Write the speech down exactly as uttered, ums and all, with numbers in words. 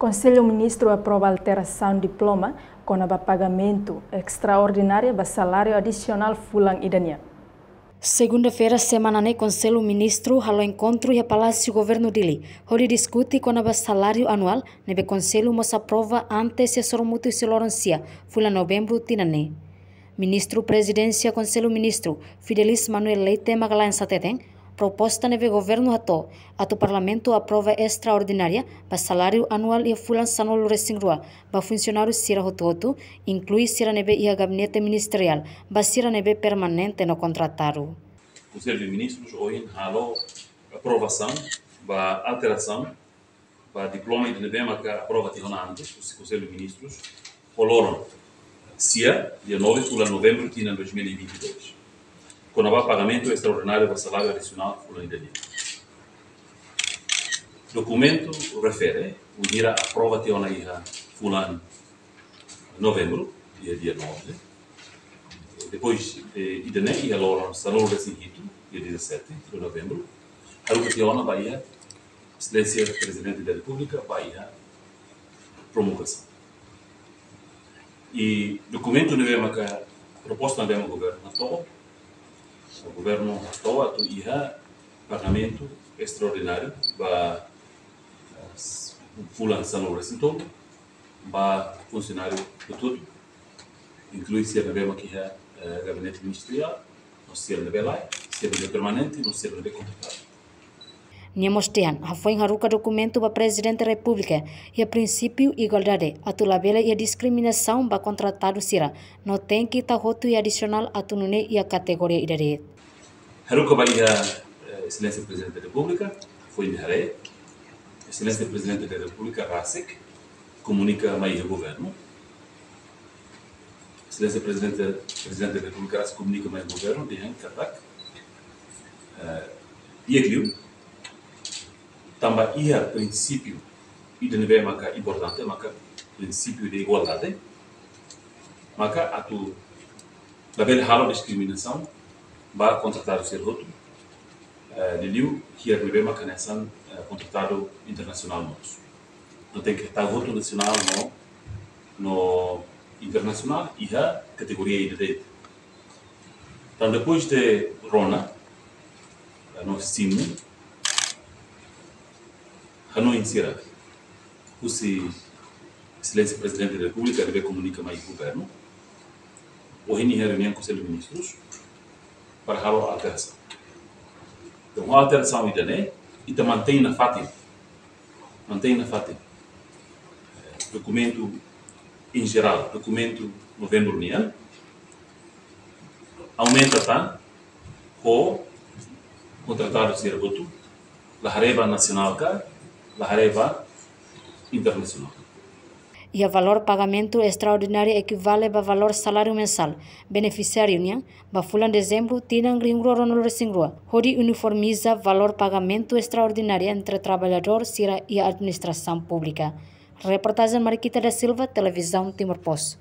Konsellu Ministru aprova alterasaun diploma kona-ba pagamentu estraordinária ba saláriu adisionál fulan ida nian. Segunda-feira semana ne'e, Konsellu Ministru halo enkontru iha Palásiu Governu Dili, hodi diskute kona-ba saláriu anuál ne'ebé Konsellu mós aprova antes iha sorumutu husi loron sia, fulan Novembru tinan ne'e. Ministru Prezidénsia Konsellu Ministru, Fidelis Manuel Leite Magalhães hateten, proposta ne'ebé Governu hato'o atu Parlamentu aprova estraordinária ba saláriu anuál iha fulan sanulu-resin-rua ba funsionáriu sira hotu-hotu, inklui sira ne'ebé iha gabinete ministeriál, ba sira ne'ebé permanente no kontratadu. Konsellu de Ministrus ohin halo aprovasaun ba alterasaun ba diploma ida ne'ebé maka aprova tiha ona antes husi Konsellu de Ministrus, ho loron sia, dia nove fulan Novembru tinan dois mil e vinte e dois. Kona-ba pagamentu estraordináriu ba saláriu adisionál fulan ida nian. Dokumentu refere, wainhira aprova tiha ona iha fulan Novembru, dia, dia nove. Depois, eh, ida ne'e iha loron sanulu-resin-hitu, dia dezassete de Novembru, haruka tiha ona ba iha Exelénsia Prezidente da Repúblika ba iha promulgasaun. I dokumentu ne'ebé maka proposta ne'ebé Governu hato'o, Governu hato'o atu iha pagamentu estraordináriu ba, eh, fulan sanulu-resin-tolu, ba funsionáriu hotu-hotu, inklui sira ne'ebé maka iha, eh, gabinete ministeriál, no sira ne'ebé lae, sira ne'ebé permanente, no sira ne'ebé kontratadu. Nia mós dehan, hafoin haruka dokumentu ba Prezidente Repúblika, iha prinsípiu igualdade, atu labele iha diskriminasaun ba kontratadu sira, no tenke tau hotu iha adisionál atu nune'e iha kategoria ida de'it. Haruka ba iha, eh, Exelénsia Prezidente da Repúblika, foin ida haree, Exelénsia Prezidente da Repúblika rasik komunika mai iha Governu. Exelénsia Prezidente, Prezidente da Repúblika rasik komunika mai iha Governu, dehan katak, eh, iha liu, tanba iha prinsípiu ida ne'ebé maka importante, maka prinsípiu de igualdade, maka atu labele halo diskriminasaun ba kontratadu sira hotu, eh, liuliu hirak ne'ebé maka hanesan, eh, kontratadu internasionál mós. No tenke tau hotu nasionál no, no internasionál iha kategoria ida de'it. Entaun, depois de rona, eh, no simu, hanoin sira husi Exelénsia Prezidente da Repúblika ne'ebé komunika mai Governu, ohin iha reuniaun Konsellu Ministrus para halo alterasaun. Entaun, alterasaun ida ne'e, ita mantein nafatin, mantein nafatin, eh, dokumentu em jerál, dokumentu Novembru nian, aumenta tan ho kontratadu sira hotu, la haree ba nasionál ka, la haree ba internasionál. Iha valór pagamentu estraordináriu ekivale ba valór saláriu mensál benefisiáriu nian ba fulan Dezembru tinan rihun rua ruanulu-resin-rua, hodi uniformiza valór pagamentu estraordináriu entre traballadór sira iha administrasaun públika. Reportajen Mariquita da Silva, Televizaun Timor Post.